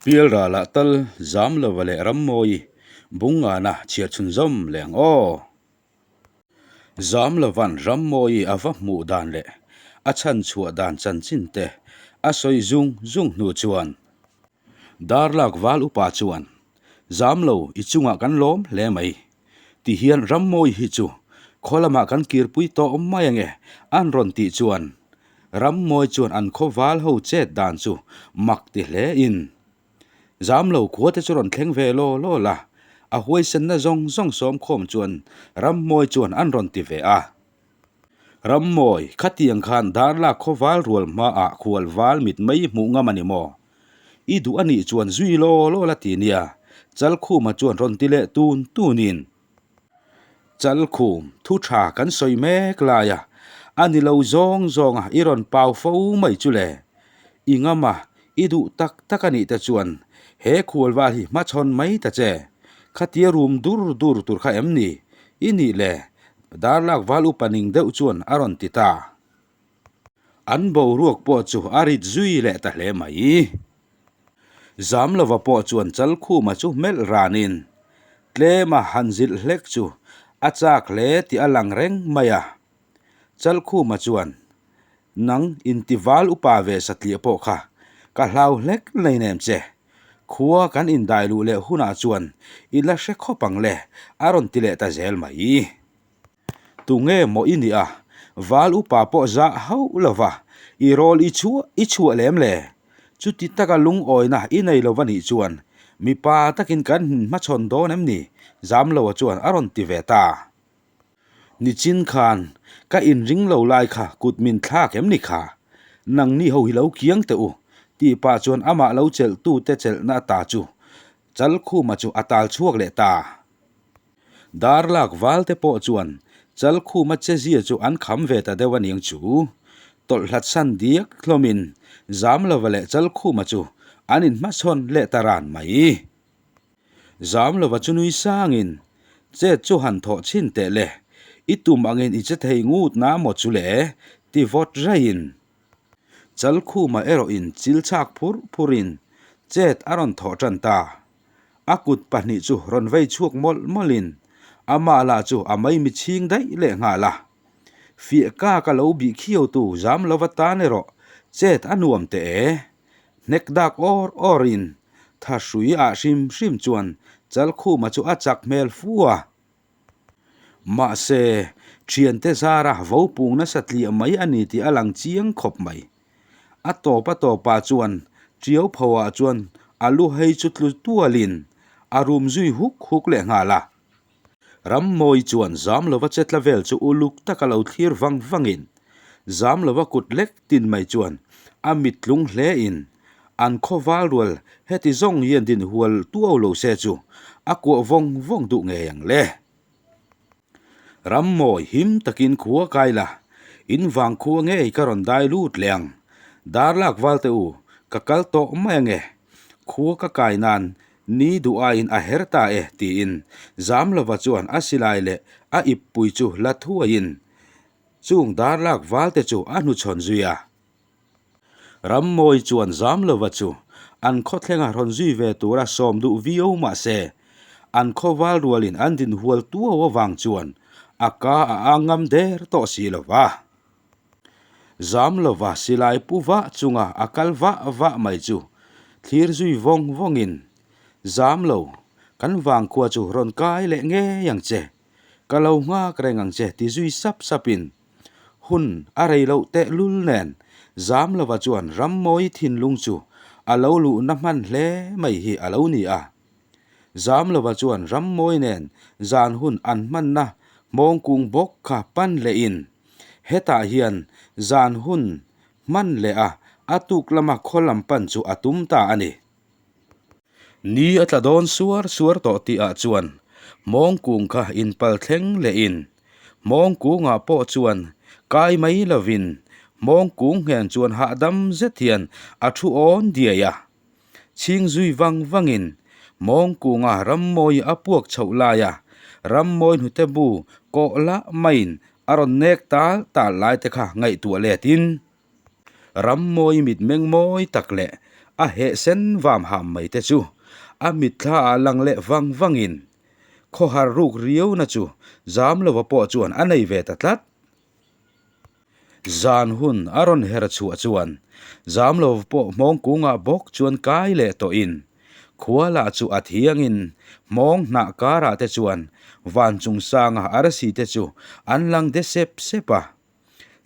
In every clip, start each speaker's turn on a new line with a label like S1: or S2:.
S1: Pialralah tal Zamlova leh Rammawi Bungngana chhiar chhunzawm leh ang aw. Zamlova'n Rammawi a va hmuh dan leh a chhan chhuah dan chanchin te a sawi zung zung hnu chuan Darlak val upa chuan Zamlo i chungah kan lawm hle mai ti hian Rammawi hi chu khaw lamah kan kirpui tawh mai ange an rawn tih chuan Rammawi chuan an khaw val ho chet dan chu mak ti hle in zam lo khua te chu rawn thleng ve law law la, a huaisenna zawng zawng sawm khawm chuan Rammawi chuan an rawn ti ve a. Rammawi, khatiang khan Darlak khaw val rual hmaah khual val mit mai hmuh ngam a ni maw? I duh a nih chuan zui law law la ti nia, Chalkhuma chuan rawn ti leh tun tun in. Chalkhum, thu tha kan sawi mek lai a, a ni lo zawng zawng a i rawn pau fo mai chu le. I ngam a, i duh tak tak a nih te chuan he khualval hi hmachhawn mai ta che. Khatia rum dur dur tur kha em ni? I nih le, Darlak val upa ning deuh chuan a rawn ti ta. An boruak pawh chu a rit zui leh ta hle mai. Zamlova pawh chuan Chalkhuma chu melh ranin tlema han zilh hlek chu a chak hle tih a lang reng mai a. Chalkhuma chuan, Nang intival upa ve satliah pawh kha ka hlau hlek nei nem che. Khua kan indai luh leh hunah chuan i la hre khawp ang le, a rawn ti leh ta zel mai. Tunge maw i nih a? Val upa pawh zah hauh lova i rawl i chhuah i chhuah lem le? Chuti taka lungawina i nei lova nih chuan mipa takin kan hmachhawn dawn em ni? Zamloa chuan a rawn ti ve ta. Nichin khan ka inring lo lai kha kut min thlak em ni kha? Nangni ho hi lo kiang teh u, tih pah chuan amah lo chelhtute chelhna ata chu Chalkhuma chu a tal chhuak leh ta. Darlak valte pawh chuan Chalkhuma chezia chu an kham ve ta deuh aniang chu. Tawlhhlat san diak hlawmin Zamlova leh Chalkhuma chu an inhmasawn leh ta ran mai. Zamlova chu nui sangin chet chu han thawh chhin teh le, i tum angin i che thei ngut na maw chu le ti vawt raiin Chalkhuma erawhin chil chhak phur phurin chet a rawn thawh tan ta. A kut pahnih chu rawn vei chhuak mawlh mawlhin amah lah chu a maimi chhing daih leh nghal a. Fiah kak a lo bih khiautu zam lova tan erawh chet a nuam teh e. Hnek dak awr awrin tha hrui ah hrim hrim chuan Chalkhuma chu a chak hmel fu a. Mahse, thiante zara vo pung nasa tliah mai a ni tih a lang chiang khawp mai. A tawp a tawpah chuan Tiau phoah chuan a lu hei chu tlu tualin a rum zui huk huk leh nghal a. Rammawi chuan Zamlova che tla vel chu uluk taka lo thlir vang vangin Zamlova kut lek tin mai chuan a mit tlung hlein an khaw val rual heti zawng hian din hual tuau lo se chu a kuah vawng vawng duh ngei ang le. Rammawi him takin khua kai la, in vang khua ngei ka rawn dai lut leh ang. Darlak valte u, ka kal tawh mai ange. Khua ka kai nan ni duh aiin a her ta e tiin Zamlova chuan a silai leh a ippui chu la thuaiin chung darlak valte chu a hnuchhawn zui a. Rammawi chuan Zamlova chu an khawthlenga rawn zui ve tura sawm duh viau mah se, an khaw val rualin an din hual tuau avang chuan a ka a ang ngam der tawh si lo va. Zamlova silai pu vah chunga a kal vah vah mai chu thlir zui vawng vawngin, Zamlo, kan vangkhua chu rawn kai leh ngei ang che. Ka lo nghak reng ang che ti zui sap sapin hun a rei loh tehlul nen Zamlova chuan Rammawi thinlung chu a lo luhna hman hle mai hi a lo ni a. Zamlova chuan Rammawi nen zan hun an hmanna hmawngkung bawk kha pan lehin hetah hian zan hun hman leh a a tuk lama khaw lam pan chu a tum ta a ni. Ni a tla dawn suar suar tawh tih ah chuan hmawngkung kha inpal thleng leh in hmawngkungah pawh chuan kai mai lovin hmawngkung nghen chuan hahdam zet hian a thu awn diai a. Chhing zui vang vangin hmawngkunga rammawi a puak chhoh lai a, rammawi hnute bu kawh lah maiin a rawn nek tal tal lai te kha ngaihtuah let in. Rammawi mitmeng mawi tak leh A heh sen vam ham mai te chu a mitthla ah lang leh vang vangin khawhar ruk riauna chu zam lova pawh chuan a nei ve ta tlat. Zan hun a rawn her chhuah chuan zam lova pawh hmawng kungah bawk chuan kai leh tawhin khua lah chu a thiangin hmawng hnah karah te chuan van chung sanga arsi te chu an lang de sep sep a.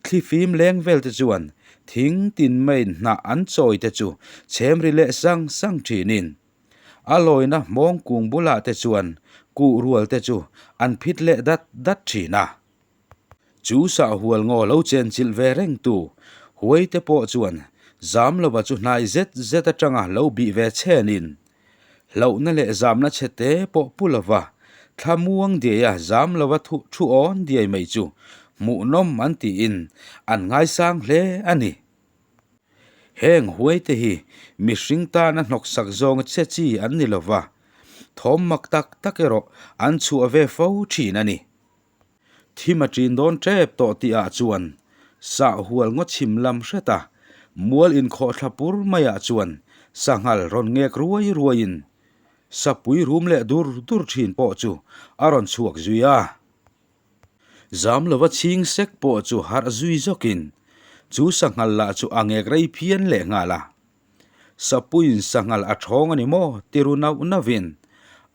S1: Thlifim leng vel te chuan thing tin maiin hnah an chawi te chu chhem ri leh sang sang thinin a lawina hmawng kung bulah te chuan kuh rual te chu an phit leh dat dat thin a. Chu sahhual ngaw lo chenchilh ve reng tu huai te pawh chuan Zamlova chu hnai zet zet atanga lo bih ve chhenin Hlauhna leh zamna chhe te pawh pu lova thlamuang diaia zam lova thu thu awn diai mai chu hmuhnawm an tiin an ngaisang hle a ni. Heng huai te hi mihring tana hnawksak zawnga che chi an ni lova, thawm mak tak tak erawh an chhuah ve fo thin a ni. Thim a ṭin dawn ṭep tawh tihah chuan sahhual ngaw chhim lam hret a, mual inkhawhthla pur maiah chuan sanghal rawn ngek ruai ruaiin sapui rum leh dur dur ṭhin pawh chu a rawn chhuak zui a. Zam lova chhing sek pawh chu harh zui zawkin chu sanghal lah chu a ngek rei phian leh nghal a. Sapuiin sanghal a ṭhawng a ni maw? ti ru nauh nauhin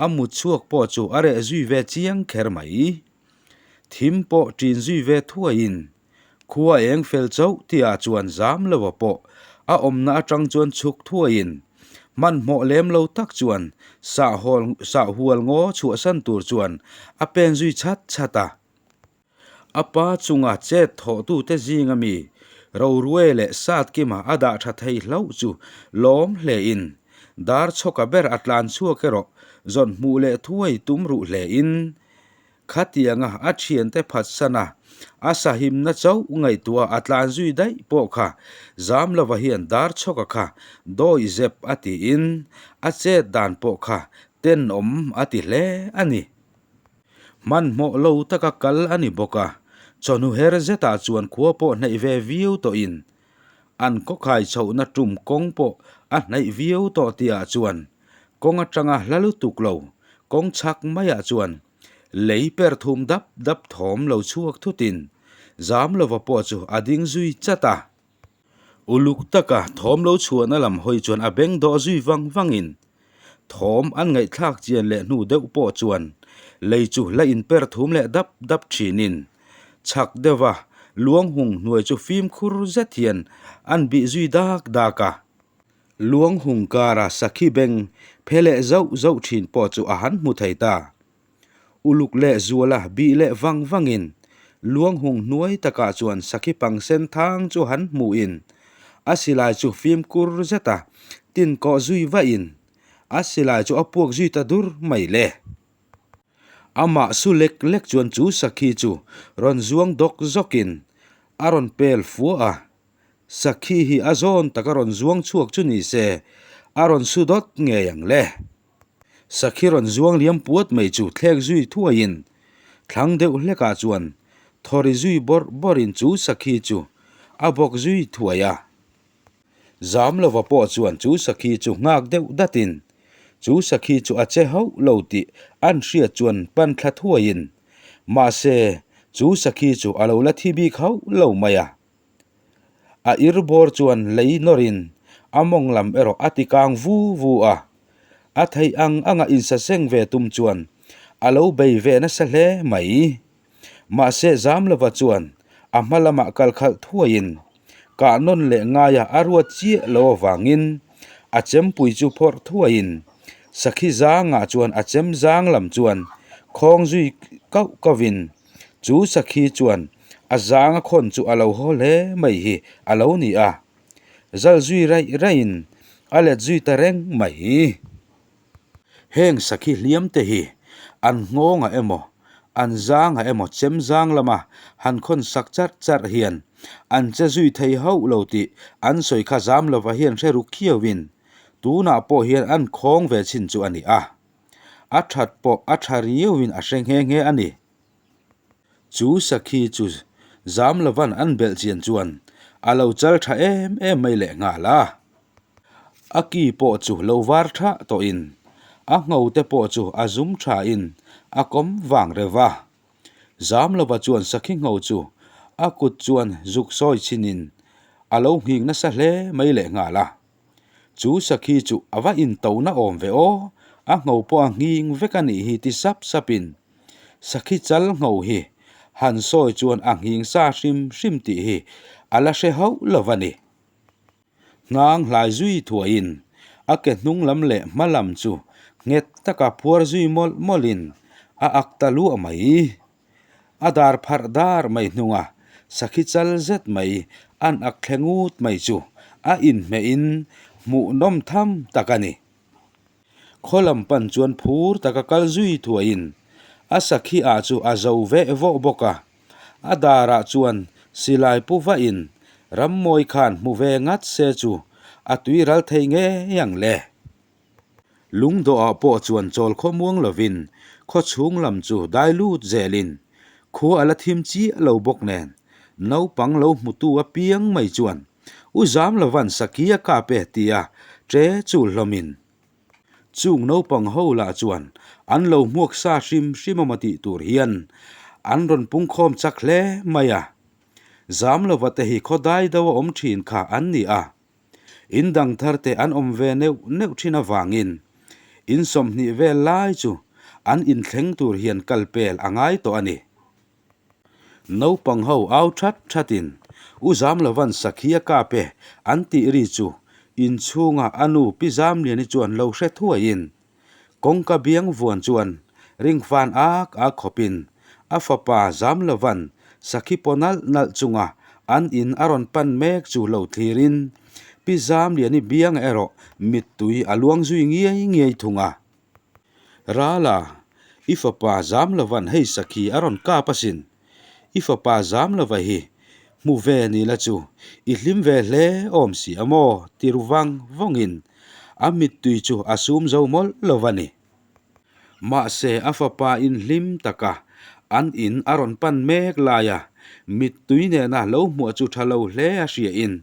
S1: a mut chhuak pawh chu a reh zui ve chiang kher mai. Thim pawh ṭin zui ve thuaiin khua eng fel chauh tihah chuan zam lova pawh a awmna aṭang chuan chhuk thuaiin hmanhmawh lem lo tak chuan sahhawl sahhual ngaw chhuahsan tur chuan a pen zui chhat chhat a. A pa chunga chet thawhtute zinga mi Roruai leh Satkima a dah tha thei hlauh chu lawm hlein dar chhawka ber a tlan chhuak erawh zawn hmuh leh thuai tum ruh hlein khatianga a thiante phatsana a sahimna chauh ngaihtuah a tlan zui daih pawh kha zam lova hian dar chhawka kha dawi zep a tiin a chet dan pawh kha tenawm a ti hle a ni. Hmanhmawh lo taka kal a ni bawk a, chawhnu her zetah chuan khua pawh hnaih ve viau tawhin an khawkhai chhohna tum kawng pawh a hnaih viau tawh tihah chuan kawng atanga hla lutuk lo kawng chhak maiah chuan lei per thum dap dap thawm lo chhuak thutin Zamlova pawh chu a ding zui chat a. Uluk taka thawm lo chhuahna lam hawi chuan a beng dawh zui vang vangin thawm an ngaihthlak chian leh hnu deuh pawh chuan lei chu la inper thum leh dap dap thinin chhak deuha luang hung hnuai chu fimkhur zet hian an bih zui dak dak a. Luang hung kara sakhi beng phe leh zauh zauh thin pawh chu a han hmu thei ta. Uluk leh Zuala bih leh vang vangin luang hung hnuai takah chuan sakhi pang sen thang chu han hmuhin a silai chu fimkur zeta tin kawh zui vahin a silai chu a puak zui ta dur mai le. Amah su lek lek chuan chu sakhi chu rawn zuang dawk zawkin a rawn pel fua a, sakhi hi a zawn taka rawn zuang chhuak chu ni se a rawn su dawt ngei ang le. Sakhi rawn zuang liam puat mai chu thlek zui thuaiin thlang deuh hlekah chuan thawri zui bawrh bawrhin chu sakhi chu a bawk zui thuai a. Zam lova pawh chuan chu sakhi chu nghak deuh datin chu sakhi chu a che hauh lo tih an hriat chuan pan thla thuaiin mahse chu sakhi chu a lo la thi bik hauh lo mai a. A ir bawr chuan lei nawrin a mawng lam erawh a ti kang vu vu a. A theih ang anga insaseng ve tum chuan a lo bei ve nasa hle mai. Mahse Zamlova chuan a hma lamah kal khalh thuaiin kah nawn leh ngaia a ruat chiah lo avangin a chempui chu phawrh thuaiin sakhi zangah chuan a chem zang lam chuan khawng zui kauh kauhin Chu sakhi chuan a zang a khawn chu a lo haw hle mai hi a lo ni a, zal zui raih raihin a let zui ta reng mai. Heng sakhi hliam te hi an nghawngah emaw, an zangah emaw chem zang lama han khawn sak charh charh hian an che zui thei hauh lo tih an sawi kha zam lova hian hre ruk khiauin tunah pawh hian an khawng ve chin chu a ni a. A that pawh a tha riauin a hre nghe nghe a ni. Chu sakhi chu zam lovan an belh chian chuan a lo chal tha em em mai leh nghal a. A ki pawh chu lo var thah tawhin a ngho te pawh chu a zum thain a kawm vang reuh va. Zamlova chuan sakhi ngho chu a kut chuan zuk sawi chhinin a lo nghing nasa hle mai lehnghal a. Chu sakhi chu a va intona awm ve aw, a ngho pawh a nghing vek a nih hi ti sap sapin sakhi chal ngho hi han sawi chuan a nghing sa hrim hrim tih hi a la hre hauh lo va ni. Hnang hlai zui thuaiin a ke hnung lam leh hma lam chu nghet taka phuar zui mawlh mawlhin a ak ta luah mai. A dar pharh dar mai hnunga sakhi chal zet mai an ak thle ngut mai chu a inhmehin hmuhnawm tham tak a ni. Khaw lam pan chuan phur taka kal zui thuaiin a sakhi ah chu a zo veh vawh bawk a. A darah chuan silai pu vahin rammawi khan hmu ve ngat se chu a tui ral thei ngei ang le. Lungdawhah pawh chuan chawl khaw muang lovin khaw chhung lam chu dai lut zelin khua a la thim chiah lo bawk nen naupang lo hmutu apiang mai chuan U zam lovan sakhi a kap e tia ṭe chul hlawmin Chung naupang ho lah chuan an lo hmuak sa hrim hrim awm a tih tur hian an rawn pungkhawm chak hle mai a. Zam lova te hi khaw dai do a awm thin kha an ni a. In dang thar te an awm ve neuh neuh thin avangin in 20 vel lai chu an inthleng tur hian kal pel a ngai tawh a ni. Naupang ho au that thatin U Zamlovan sakhi a kap e an tih ri chu inchhunga a nu Pi Zamliani chuan lo hre thuaiin kawngka biang vuan chuan ringfan ak ak khawpin a fapa Zamlovan sakhi paw nalh nalh chunga an in a rawn pan mek chu lo thlirin Pi Zamliani bianga erawh mittui a luang zui ngiai ngiai thung a. Rala, i fapa zam lovan hei sakhi a rawn kap asin. I fapa zam lova hi hmu ve ni la chu i hlim ve hle awm si a maw ti ru vang vawngin a mittui chu a sum zo mawlh lo va ni. Mahse a fapa in hlim taka an in a rawn pan mek laia mittui nena lo hmuah chu tha lo hle a hriain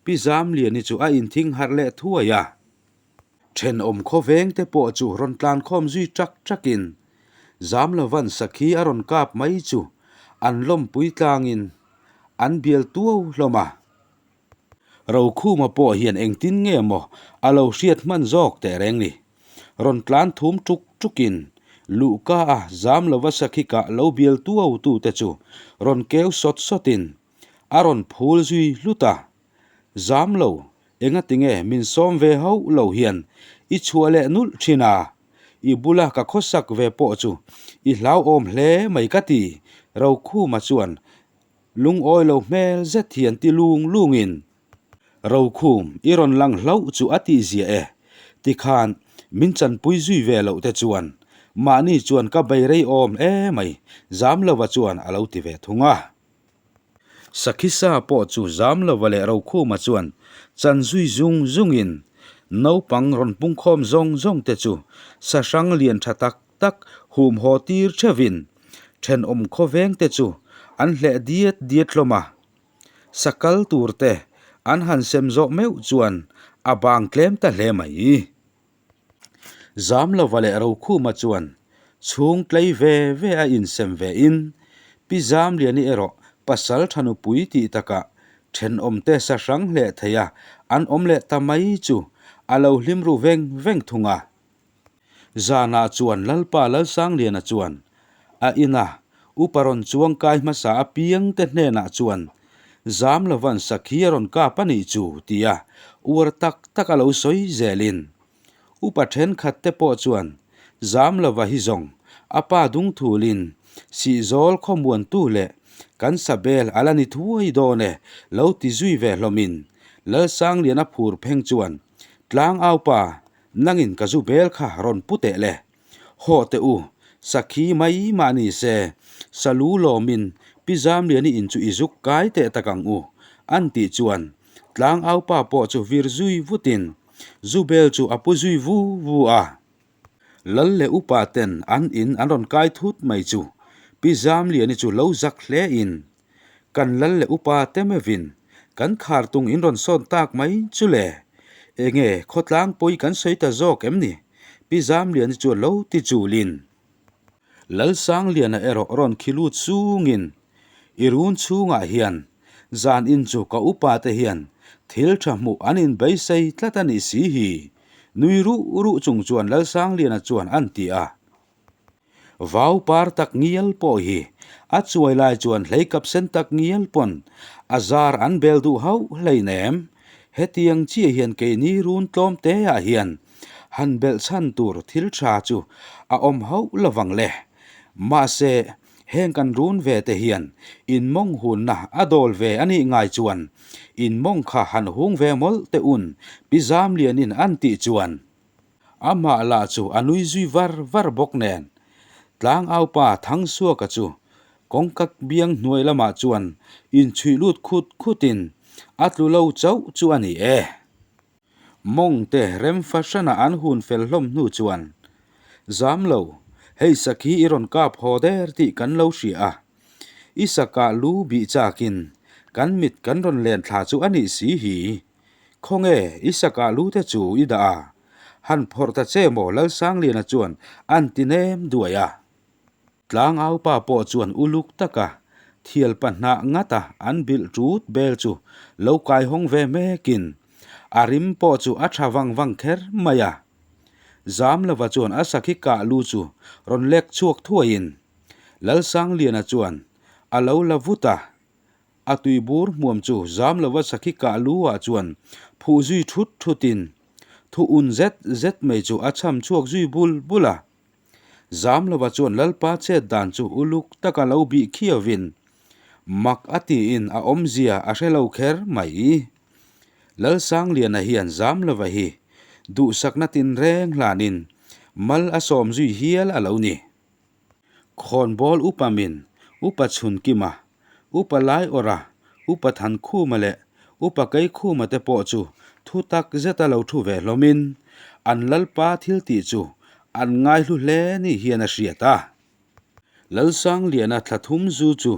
S1: Pi Zamliani chu a inthing harh leh thuai a. Thenawm khawveng te pawh chu rawn tlan khawm zui ṭak ṭakin Zamlovan sakhi a rawn kap mai chu an lawmpui tlangin an bial tuau hlawm a. Rokhuma pawh hian engtin nge maw a lo hriat hman zawk teh reng ni. Rawn tlan thum ṭuk ṭukin luhka a Zamlova sakhi kah lo bial tuau tute chu rawn keu sawt sawtin a rawn phul zui hlut a. Zamlo, engatinge min sawm ve hauh lo hian i chhuah leh nulh thin a, i bula ka khawsak ve pawh chu i hlauhawm hle mai ka ti, Rokhuma chuan lungawi lo hmel zet hian ti lung lungin, Rokhum, i rawn lang hlauh chu a tih ziah e, tikhan min chanpui zui ve loh te chuan mahni chuan ka bei rei awm hle mai, Zamlova chuan a lo ti ve thung a. Sakhisa pawh chu Zamlova leh Rokhuma chuan chan zui zung zungin naupang rawn pungkhawm zawng zawng te chu sahrang lian tha tak tak hum haw tir theuhin thenawm khawveng te chu an hleh diat diat hlawm a. Sakal tur te an han sem zawh meuh chuan a bang tlem ta hle mai. Zamlova leh Rokhuma chuan chhung tlei ve ve a insem ve in, Pi Zamliani erawh pasal tha nupui tih takah thenawmte sa hrang hleh thei a an awm leh ta mai chu a lo hlim ru veng veng thung a. Zanah chuan Lalpa Lalsangliana chuan a ina upa rawn chuang kai hmasa apiangte hnenah chuan Zamlovan sakhi a rawn kap a nih chu tia uar tak tak a lo sawi zelin upa thenkhat te pawh chuan Zamlova hi zawng a pa dung thulin Sihzawl khawmuantu leh kan Sabel a la ni thuai dawn e lo ti zui ve hlawmin Lalsangliana phur pheng chuan Tlangaupa nangin ka zu bel kha rawn pu teh le. Haw teh u, sakhi mai mah ni se, salu lawmin Pi Zamliani in chu i zuk kai teh tak ang u, an tih chuan tlangaupa pawh chu vir zui vutin Zubel chu a pu zui vu vu a. Lal leh upa ten an in an rawn kai thut mai chu Pi Zamliani chu lo zak hle in Kan lal leh upa te meuhin kan khar tung in rawn sawn tak mai chu le. Enge khawtlang pawi kan sawi ta zawk em ni? Pi Zamliani chuan lo ti chulin. Lalsangliana erawh rawn khi lut chungin, I run chhungah hian zan in chu ka upa te hian thil tha hmuh an inbeisei tlat a nih si hi, nui ruh ruh chung chuan Lalsangliana chuan an ti a. Vau par tak ngial pawh hi a chuai lai chuan hlei kap sen tak ngial pawn a zar an bel duh hauh hleinem. Hetiang chiah hian keini run tlawm te ah hian han belh chhan tur thil tha chu a awm hauh lovang le. Mahse, heng kan run ve te hian in mawng hunna a dawl ve a nih ngai chuan in mawng kha han hung ve mawlh teh un Pi Zamlianin an tih chuan Amah lah chu a nui zui var var bawk nen, Tlangaupa Thangsuaka chu kawngka biang hnuai lamah chuan inchhuih lut khut khutin a tlu lo chauh chu a ni e. Mawng te rem fahranah an hun fel hlawm hnu chuan, Zam lo, hei sakhi i rawn kap haw der tih kan lo hria a, i sakah lu bih chakin kan mit kan rawn len thla chu a nih si hi. Khawnge, i sakah lu te chu i dah a, han phawrh ta che maw Lalsangliana chuan an ti nem duai a. Tlangaupa pawh chuan uluk taka thial pahnah ngata an bilh ṭut bel chu lo kai hawng ve mekin a rim pawh chu a ṭha vang vang kher mai a. Zamlova chuan a sakhi kah lu chu rawn lek chhuak thuaiin Lalsangliana chuan a lo la vut a. A tuibur hmuam chu zam lova sakhi kah lu ah chuan phuh zui thut thut in thu un zet zet mai chu a chham chhuak zui bul bul a. Zam lova chuan Lalpa chet dan chu uluk taka lo bih khiau in mak a tiin a awmzia a hre lo kher mai. Lalsangliana hian zam lova hi duhsakna tinreng hlan in mal a sawm zui hial a lo ni. Khawnbawl upa min, Upa Chhunkima, Upa Laiawrha, Upa Thankhuma leh Upa Keikhuma te pawh chu thu tak zeta lo thu ve hlawmin an Lalpa thil tih chu an ngaihlu hle ni hian a hriat a. Lalsangliana thla thum zu chu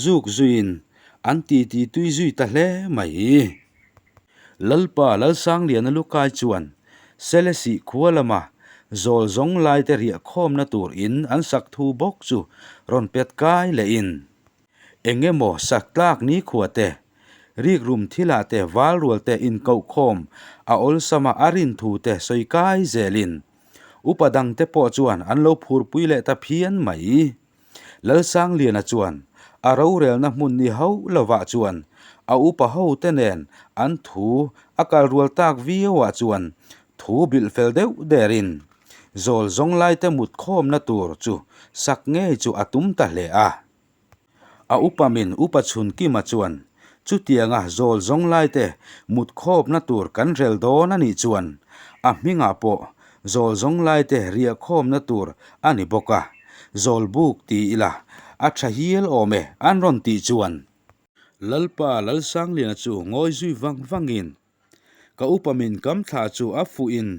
S1: zuk zuiin an titi tui zui ta hle mai. Lalpa Lalsangliana lukai chuan Selesih khua lama zawl zawng laite riah khawmna tur in an sak thu bawk chu rawn pet kai lehin eng emaw sak tlak nikhua te, rikrum thilah te val rual te inkoh khawm a awlsama a rin thu te sawi kai zelin upa dangte pawh chuan an lo phurpui leh ta phian mai. Lalsangliana chuan a rorelna hmun ni hauh lovah chuan a upa hote nen an thu a kal rual tak viauah chuan thu bilh fel deuh derin zawl zawng laite mut khawmna tur chu sak ngei chu a tum ta hle a. A upa min Upa Chhunkima chuan chutianga zawl zawng laite mut khawpna tur kan rel dawn a nih chuan a hmingah pawh Zawl zawng laite riah khawmna tur a ni bawk a, zawl buk ti ila a tha hial awm e an rawn tih chuan. Lalpa Lalsangliana chu ngawi zui vang vangin ka upa min kam thla chu a fuhin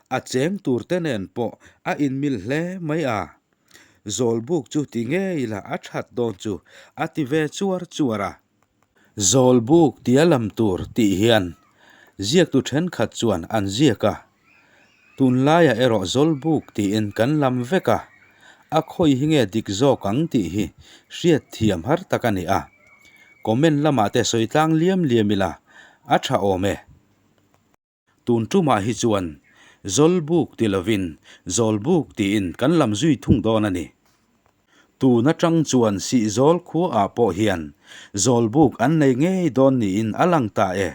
S1: a cheng tur te nen pawh a inmil hle mai a, zawl buk chu ti ngei ila a that dawn chu a ti ve chuar chuar a. Zawlbuk tia lam tur tih hian ziaktu thenkhat chuan an ziak a, tunlaiah erawh Zawlbuk tiin kan lam vek a, a khawi hi nge dik zawk ang tih hi hriat thiam har tak a ni a, comment lamah te sawi tlang liam liam ila a tha awm e. Tun tumah hi chuan Zawlbuk ti lovin Zawlbuk tiin kan lam zui thung dawn a ni. Tun atang chuan Sihzawl khuaah pawh hian Zawlbuk an nei ngei dawn niin a lang ta e.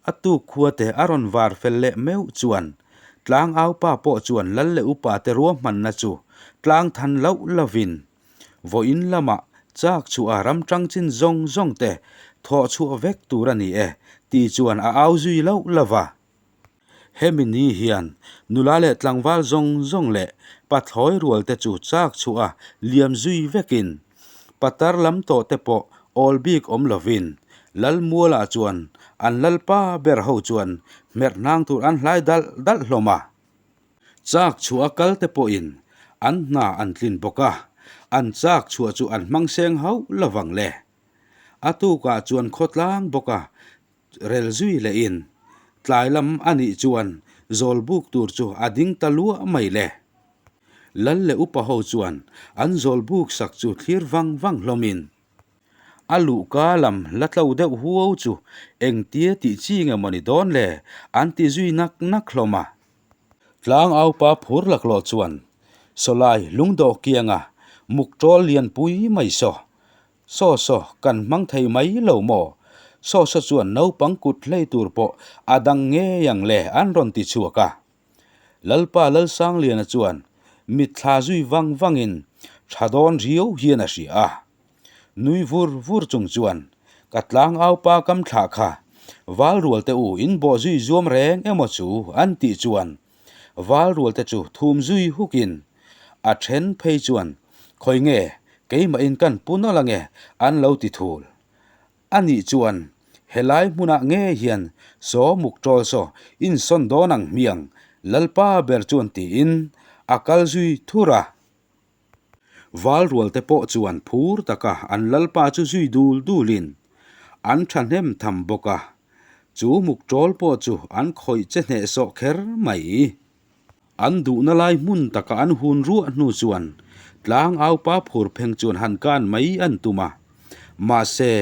S1: A tuk khuate a rawn var fel leh meuh chuan Tlangaupa pawh chuan Lal leh Upate ruahmanna chu tlang than loh lovin Vawiin lamah chak chhuah a ram tangchin zawng zawng te thawh chhuah vek tur a ni e tih chuan a au zui loh lo va. Hemi ni hian nula leh tlangval zawng zawng leh pathlawi rual te chu chak chhuah a liam zui vekin patar lam tawh te pawh awl bik awm lovin Lalmualah chuan an lalpa ber ho chuan hmerh hnang tur an hlai dalh dalh hlawm a. Chak chhuah a kal te pawhin an hna an tlin bawk a, an chak chhuah chu an hmang seng hauh lovang le. A tukah chuan khawtlang bawk a rel zui lehin Tlai lam a nih chuan zawlbuk tur chu a ding ta luah mai le. Lal leh upa ho chuan an zawlbuk sak chu thlir vang vang hlawmin a luhka lam la tlo deuh huau chu engtia tih chi nge maw ni dawn le an ti zui nak nak hlawm a. Tlang aupa phur laklawh chuan sawlai lungdawh kianga muk tawl lian pui mai saw Saw saw kan hmang thei mai lo maw? Saw saw chuan naupang kut hlei tur pawh a dang ngei ang le an rawn ti chhuak a. Lalpa Lalsangliana chuan mitthla zui vang vangin tha dawn riau hian a hria a. Nui vur vur chung chuan ka tlangaupa kam thlah kha Valrual te u in bawh zui zuam reng emaw chu an tih chuan Valrual te chu thum zui hukin a then phei chuan khawi nge keimahin kan pu nawlh ange an lo ti thul. A nih chuan helai hmunah nge hian saw muk tawl saw insawn dawn ang hmiang Lalpa ber chuan tiin a kal zui thur a. Valrual te pawh chuan phur taka an Lalpa chu zui dul dulin an thahnem tham bawk a, chu muk tawl pawh chu an khawih che hnehsawh kher mai. An duhna lai hmun taka an hun ruah hnu chuan tlang aupa phur pheng chuan han kan mai an tum a, mahse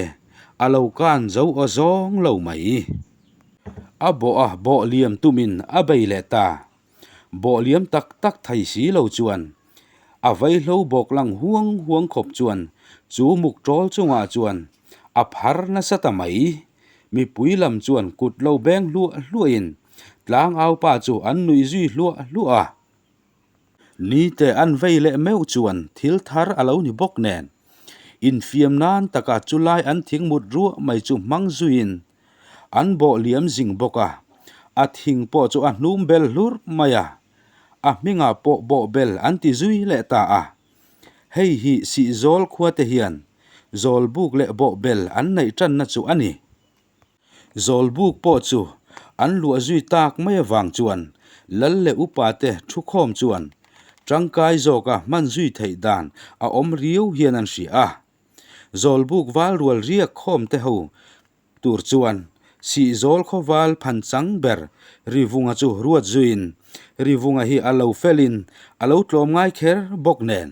S1: a lo kan zo aw zawng lo mai. A bawh a bawh liam tumin a bei leh ta. Bawh liam tak tak thei si lo chuan a vaihlo bawk lang huang huang khawp chuan chu muk tawl chungah chuan a phar nasa ta mai. Mipui lam chuan kut lo beng hluah hluahin tlangaupa chu an nuih zui hluah hluah a. Nite an vei leh meuh chuan thil thar a lo ni bawk nen, infiam nan taka chulai an thing mut ruah mai chu hmang zuiin an bawh liam zing bawk a, a thing pawh chu a hnum bel hlur mai a, a hmingah pawh bawh bel an ti zui leh ta a. Hei hi Sihzawl khuate hian Zawlbuk leh bawhbel an neih tanna chu a ni. Zawlbuk pawh chu an luah zui tak mai avang chuan lal leh upate thukhawm chuan tangkai zawka hman zui theih dan a awm riau hian an hria a. Zawlbuk valrual riak khawm te ho tur chuan Sihzawl khawval phanchang ber Rivunga chu ruat zuiin Rivunga hi a lo felin a lo tlawm ngai kher bawk nen.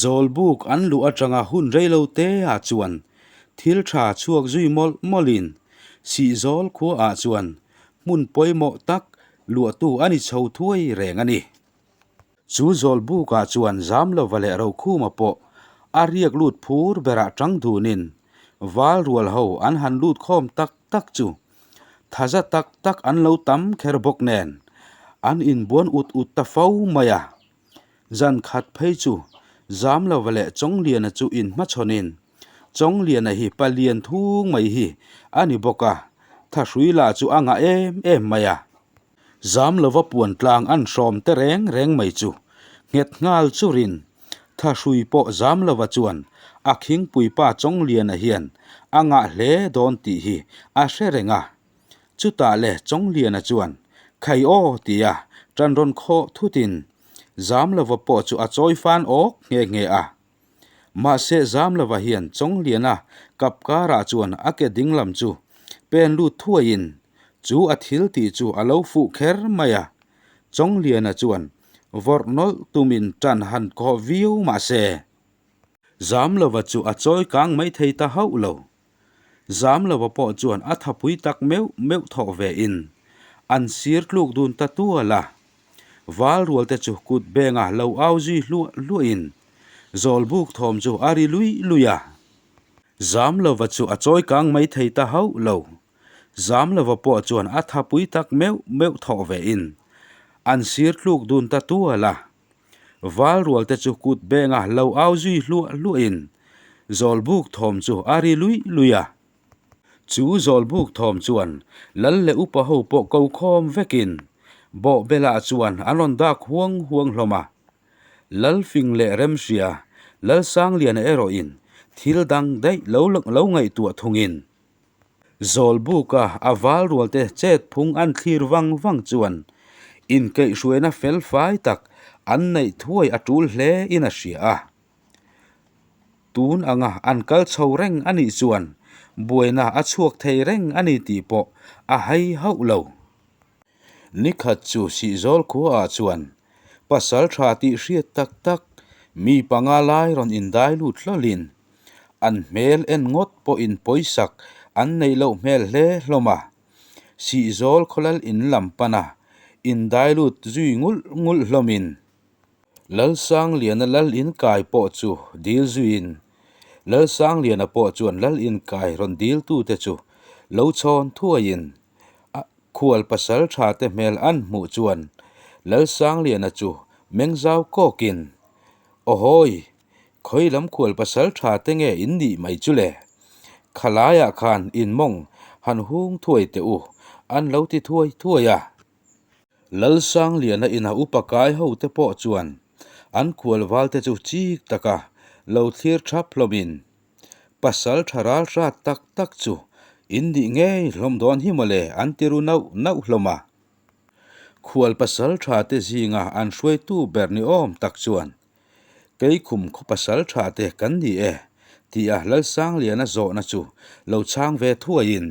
S1: Zawlbuk an luh atanga hun reilo te ah chuan thil tha chhuak zui mawlh mawlhin Sihzawl khua ah chuan hmun pawimawh tak luahtu a ni chho thuai reng a ni. Chu Zawlbuk ah chuan Zamlova leh Rokhuma pawh a riak lut phur berah tang dunin Valrual ho an han lut khawm tak tak chu thaza tak tak an lo tam kher bawk nen an inbuan ut ut ta fo mai a. Zan khat phei chu Zamlova leh Chawngliana chu inhmachhawnin Chawngliana hi palian thung mai hi a ni bawk a, thahrui lah chu a ngah em em mai a. Zamlova puan tlang an hrawm te reng reng mai chu nghet nghal churin thahrui pawh Zamlova chuan a khingpuipa Chawngliana hian a ngah hle dawn tih hi a hre reng a. Chutah le Chawngliana chuan, Khai aw! tia ṭan rawn khawh thutin Zamlova pawh chu a chawi fan awk nghe nghe a. Mahse Zamlova hian Chawngliana kap karah chuan a ke dinglam chu pen lut thuaiin chu a thil tih chu a lo fuh kher mai a. Chawngliana chuan vawrh nawlh tumin ṭan han khawh viau mahse Zamlova chu a chawi kang mai thei ta hauh lo. Zamlova pawh chuan a thapui tak meuh meuh thawh ve in an sir tluk dun ta tual a. Valrual te chu kut benga lo au zui hluah hluah in Zawlbuk thawm chu a ri lui lui a. Zamlova chu a chawi kang mai thei ta hauh lo. Zamlova pawh chuan a thapui tak meuh meuh thawh ve in an sir tluk dun ta tual a. Valrual te chu kut benga lo au zui hluah hluah in Zawlbuk thawm chu a ri lui lui a. Chu Zawlbuk thawm chuan Lal leh upa ho pawh ko khawm vekin Bawhbelah chuan an rawn dak huang huang hlawm a. Lal fing leh remhria Lalsangliana erawhin thil dang daih lo lo ngaihtuah thungin Zawlbuka a valrualte chet phung an thlir vang vang chuan inkaihhruaina fel fai tak an neih thuai a tul hle in a hria a. Tun anga an kal chho reng a nih chuan Buaina a chhuak thei reng a ni tih pawh a hai hauh lo. Nikhat chu Sihzawl khuaah chuan pasal tha tih hriat tak tak mi panga lai rawn indai lut hlawlhin an hmel en ngawt pawhin pawisak an neih loh hmel hle hlawm a. Sihzawl khawlal in lam pana indai lut zui ngulh ngulh hlawmin Lalsangliana lal inkai pawh chu dil zuiin Lalsangliana pawh chuan lal inkai rawn diltute chu lo chhawn thuaiin a khual pasal tha te hmel an hmuh chuan Lalsangliana chu meng zau kawkin, Awhawi, khawi lam khual pasal tha te nge in nih mai chu le? Khalaiah khan in mawng han hung thuai teh u, an lo ti thuai thuai a. Lalsangliana ina upa kai ho te pawh chuan an khualval te chu chik taka lo thlir thap hlawmin pasal tha ral hrat tak tak chu in nih ngei hlawm dawn hi mawle an ti ru nauh nauh hlawm a. Khual pasal tha te zinga an hruaitu ber ni awm tak chuan Keikhum khaw pasal tha te kan ni e tia Lalsangliana zawhna chu lo chhang ve thuaiin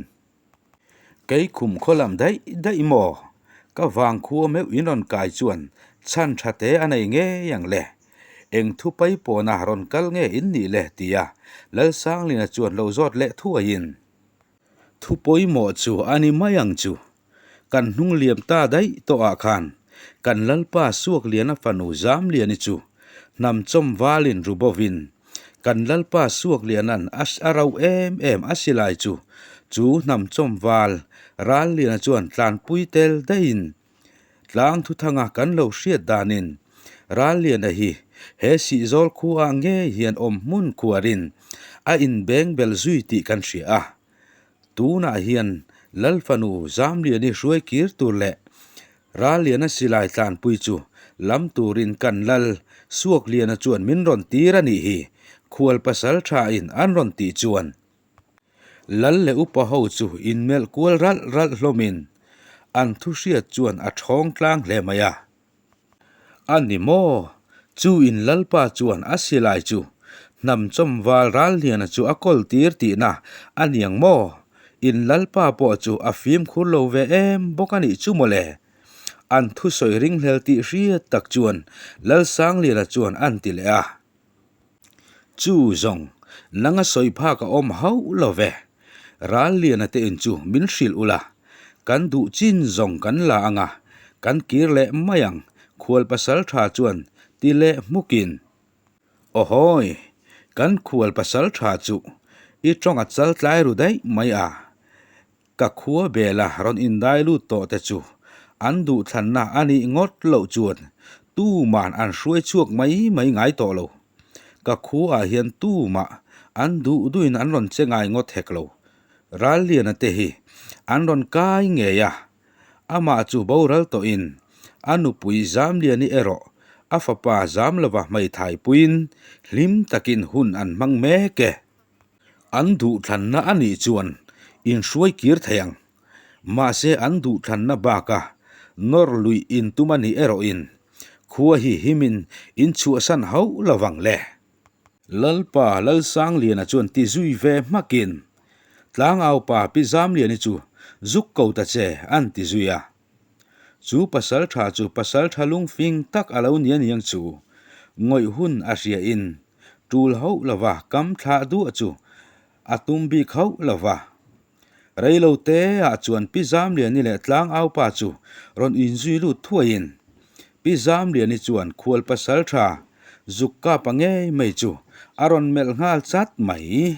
S1: Kei khum khaw lam daih daih maw? Ka vang khua meuh in rawn kai chuan chhan tha te a nei ngei ang le. Eng thu pai pawna rawn kal nge in nih le? tia Lalsanglina chuan lo zawt leh thuaiin. Thu pawimawh chu a ni mai ang chu. Kan hnung liam ta daih tawhah khan kan Lalpa Suakliana fanu Zamliani chu hnam chawm valin ru bovin Kan Lalpa Suakliana'n a a rauh em em a silai chu chu hnam chawm val Ralliana chuan tlanpui tel daihin tlang thuthanga kan lo hriat danin Ralliana hi he Sihzawl khuaah ngei hian awm hmun khuarin a inbeng bel zui tih kan hria a. Tunah hian Lalfanu Zamliani hruai kir tur leh Ralliana silai tlanpui chu lam turin kan lal Suakliana chuan min rawn tir a nih hi, khual pasal thain an rawn tih chuan Lal leh upa ho chu inmelh kual ralh ralh hlawmin an thu hriat chuan a thawng tlang hle mai a. A ni maw? Chu in Lalpa chuan a silai chu hnam chawm val Ralliana chu a kawl tir tihna a niang maw? In Lalpa pawh chu a fimkhur lo ve em bawk a nih chu mawle. An thusawi ringhlel tih hriat tak chuan Lalsangliana chuan an ti leh a. Chu zawng, nanga sawi phak a awm hauh lo ve. Ralliana te in chu min hrilh ula, kan duh chin zawng kan la ang a, kan kir leh mai ang, khual pasal tha chuan ti leh hmukin. Awhawi, kan khual pasal tha chu i tawng a chal tlai ru daih mai a. Ka khua bela rawn indai lut tawh te chu an duhthlanna a nih ngawt loh chuan tuman an hruai chhuak mai mai ngai tawh lo. Ka khuaah hian tumah an duh duhin an rawn che ngai ngawt hek lo. Ralliana te hi an rawn kai ngei a, amah chu boral tawhin a nupui Zamliani erawh a fapa Zamlova hmeithai puiin hlim takin hun an hmang mek e. An duhthlanna a nih chuan inhruai kir thei ang. Mahse an duhthlanna baka nawr luih intum a nih erawhin khua hi himin inchhuahsan hauh lo vang le. Lalpa Lalsangliana chuan ti zui ve hmakin Tlangaupa Pi Zamliani chu zuk ko ta che an ti zui a. Chu pasal tha chu pasal tha lungfing tak a lo ni a niang chu ngawih hun a hriain Tul hauh lova kam thlah duah chu a tum bik hauh lova. Reilo te ah chuan Pi Zamliani leh Tlangaupa chu rawn inzui lut thuaiin Pi Zamliani chuan khual pasal tha zuk kapa ngei mai chu a rawn melh nghal chat mai.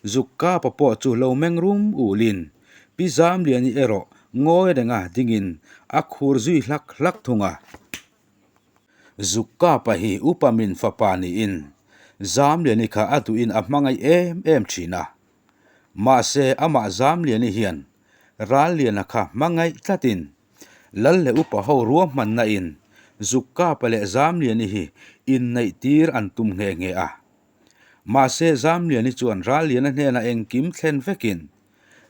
S1: Zuk kapa pawh chu lo meng rum ulin Pi Zamliani erawh ngawi renga dingin a khur zui hlak hlak thung a. Zukapa hi upa min fapa niin Zamliani kha a duhin a hmangaih em em thin a. Mahse amah Zamliani hian Ralliana kha hmangaih tlatin Lal leh upa ho ruahmanna in Zukapa leh Zamliani hi inneih tir an tum nghe nghe a. Mahse Zamliani chuan Ralliana hnenah engkim thlen vekin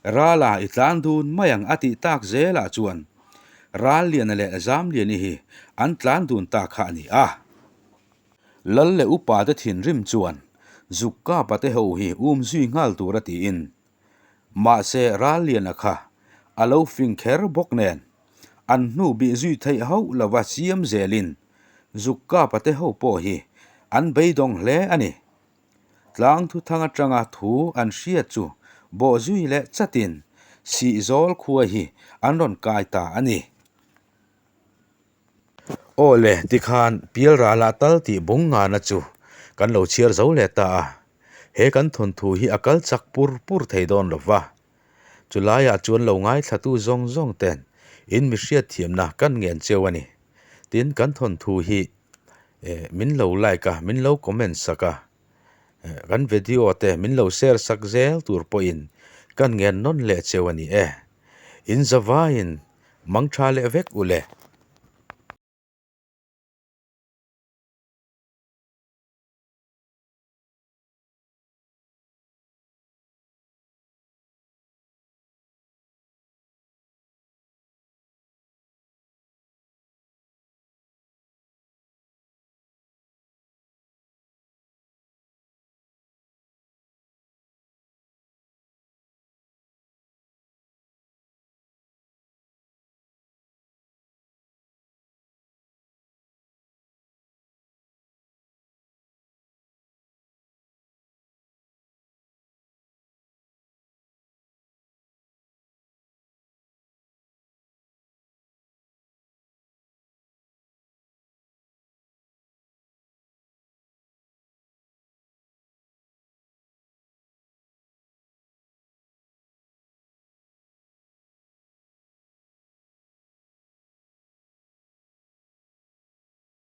S1: Rala i tlan dun mai ang a tih tak zelah chuan Ralliana leh Zamliani hi an tlan dun ta kha a ni a. Lal leh upa te thinrim chuan Zukka pate ho hi um zui nghal tur a tiin. Mahse Ralliana kha a lo fing kher bawk nen an hnu bih zui theih hauh lova siam zelin zuk kapa te ho pawh hi an beidawng hle a ni. Tlang thuthang atanga thu an hriat chu bawh zui leh chatin Sihzawl khua hi an rawn kai ta a ni. Aw le, tikhan Pialralah tal tih bung ngana chu kan lo chhiar zo leh ta a, he kan thawnthu hi a kal chak pur pur thei dawn lo va. Chulaiah chuan lo ngaithlatu zawng zawng ten in mi hriatthiamna kan ngen cheu a ni. Tin, kan thawnthu hi min lo like a, min lo comment sak a, kan video te min lo share sak zel tur pawhin kan ngen nawn leh cheu a ni e. In zavaiin mangtha leh vek u le.